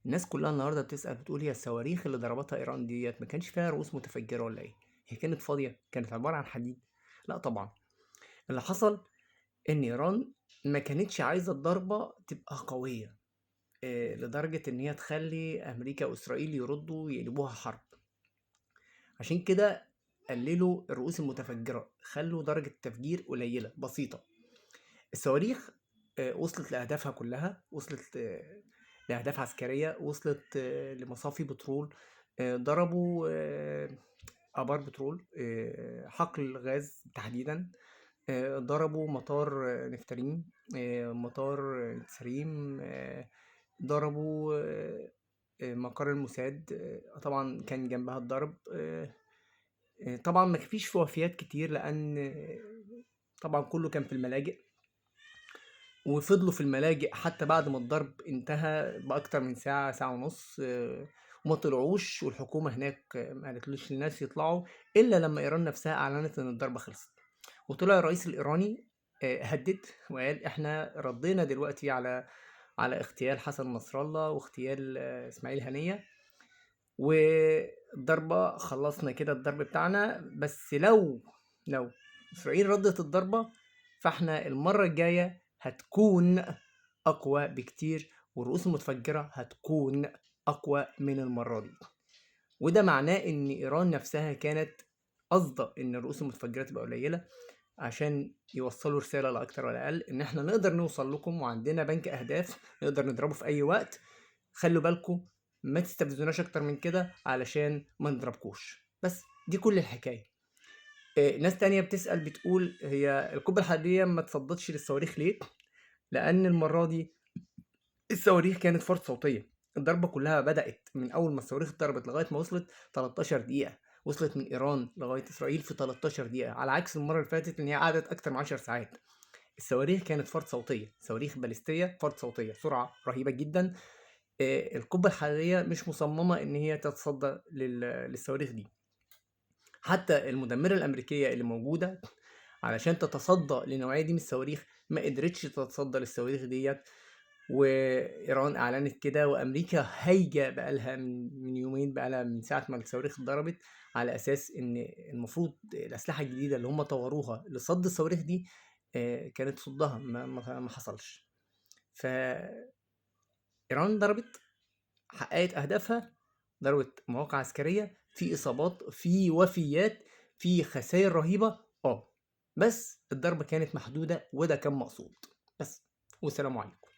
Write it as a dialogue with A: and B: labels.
A: الناس كلها النهارده بتسأل بتقول هي الصواريخ اللي ضربتها إيران ديت ما كانش فيها رؤوس متفجرة ولا إيه؟ هي كانت فاضية؟ كانت عبارة عن حديد؟ لا طبعا. اللي حصل إن إيران ما كانتش عايزة الضربة تبقى قوية لدرجة إن هي تخلي أمريكا وإسرائيل يردوا يقلبوها حرب. عشان كده قللوا الرؤوس المتفجرة، خلوا درجة التفجير قليلة بسيطة. الصواريخ وصلت لأهدافها كلها، وصلت لأهداف عسكرية، وصلت لمصافي بترول، ضربوا آبار بترول، حقل غاز تحديدا، ضربوا مطار نفترين، مطار نتسريم، ضربوا مقر الموساد، طبعا كان جنبها الضرب. طبعا ما فيش وفيات كتير لأن طبعا كله كان في الملاجئ، وفضلوا في الملاجئ حتى بعد ما الضرب انتهى بأكتر من ساعة، ساعة ونص، وما طلعوش، والحكومة هناك ما قالتلوش للناس يطلعوا إلا لما إيران نفسها أعلنت إن الضربة خلصت. وطلع الرئيس الإيراني هدد وقال إحنا ردينا دلوقتي على اغتيال حسن نصر الله واغتيال إسماعيل هنية، والضربة خلصنا كده الضرب بتاعنا، بس لو إسرائيل ردت الضربة فإحنا المرة الجاية هتكون أقوى بكتير، والرؤوس المتفجرة هتكون أقوى من المرة دي. وده معناه إن إيران نفسها كانت قصده إن الرؤوس المتفجرة تبقى قليلة عشان يوصلوا رسالة لا أكتر ولا أقل إن إحنا نقدر نوصل لكم وعندنا بنك أهداف نقدر نضربه في أي وقت، خلوا بالكم ما تستفزوناش أكتر من كده علشان ما نضربكوش. بس دي كل الحكاية. ناس تانية بتسأل بتقول هي القبة الحديدية ما تصدتش للصواريخ ليه؟ لأن المرة دي الصواريخ كانت فرط صوتية، الضربة كلها بدأت من أول ما الصواريخ اتضربت لغاية ما وصلت 13 دقيقة، وصلت من إيران لغاية إسرائيل في 13 دقيقة، على عكس المرة اللي فاتت إن هي قعدت أكتر من 10 ساعات. الصواريخ كانت فرط صوتية، صواريخ باليستية فرط صوتية، سرعة رهيبة جدا. القبة الحديدية مش مصممة إن هي تتصدى للصواريخ دي. حتى المدمرة الأمريكية اللي موجودة علشان تتصدى للنوعية دي من الصواريخ ما قدرتش تتصدى للصواريخ ديت، وإيران أعلنت كده، وأمريكا هايجة بقالها من يومين، بقالها من ساعة ما الصواريخ اتضربت، على أساس إن المفروض الأسلحة الجديدة اللي هم طوروها لصد الصواريخ دي كانت صدها، ما حصلش. ف إيران ضربت، حققت أهدافها، ضربت مواقع عسكرية، في إصابات، في وفيات، في خسائر رهيبة، بس الضربة كانت محدودة وده كان مقصود. بس، والسلام عليكم.